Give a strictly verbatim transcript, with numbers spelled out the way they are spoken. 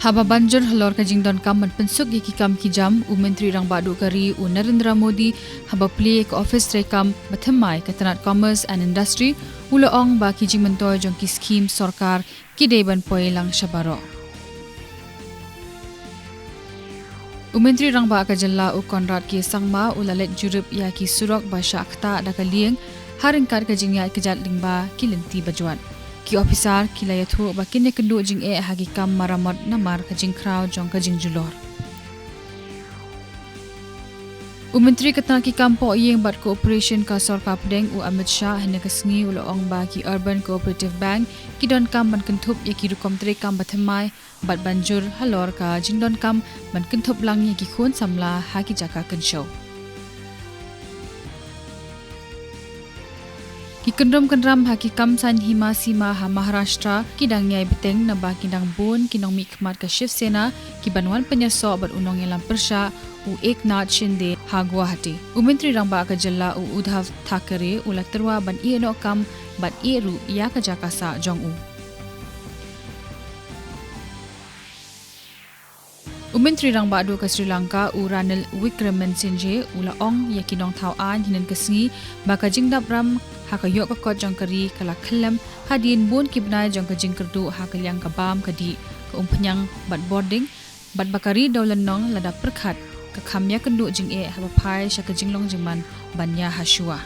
Haba ban jur halor ka jingdonkam ban pynsuk ïa ki kam ki jam, u Myntri Rangbah Duh ka ri u Narendra Modi haba plie ïa ka ophis treikam ba thymmai ka tnat Commerce and Industry, u la ong ba ki jingmyntoi jong ki skhim sorkar ki dei ban poi lang sha baroh. U Myntri Rangbah ka jylla u Conrad K Sangma u la leit jurip ïa ki surok ba shah ktah da ka lieng ha ryngkat ka jingïaid kjat lyngba ki lynti bajwat. Ki ophisar ki la ïathuh ba kin ïakynduh jingeh ha ki kam maramot namar ka jingkhraw jong ka jingjulor. U Myntri ka tnat ki kam poh ïing bad cooperation ka sorkar pdeng u Amit Shah hynne ka sngi u la ong ba ki Urban Cooperative Bank ki donkam ban kynthup ïa ki rukom treikam ba thymmai bad ban jur halor ka jingdonkam ban kynthup lang ïa ki khun samla ha ki jaka kynshew. Ki kynrum kynram ha ki kam saiñ hima sima ha Maharashtra ki dang ïai bteng naba ki dang bun ki nongmihkhmat ka Shiv Sena ki ban wan pynïasoh bad u nongïalam pyrshah u Eknath Shinde ha Guwahati. U Myntri Rangbah ka jylla u Uddhav Thackeray u la tyrwa ban ïehnoh kam bad ïeh ruh ïa ka jaka sah jong u. U Myntri Rangbah Duh ka Sri Lanka u Ranil Wickremesinghe u la ong ïa ki nongthaw aiñ hynne ka sngi ba ka jingdap ram ha ka ïoh ka kot jong ka ri ka la khyllem hadien bun ki bnai jong ka jingkyrduh ha ka liang ka bam ka dih, ka umphniang bad bording, bad ba ka ri dewlynnong lada pyrkhat ka kham ïakynduh jingeh haba phai sha ka jinglong jingman ban ïa ha shuwa.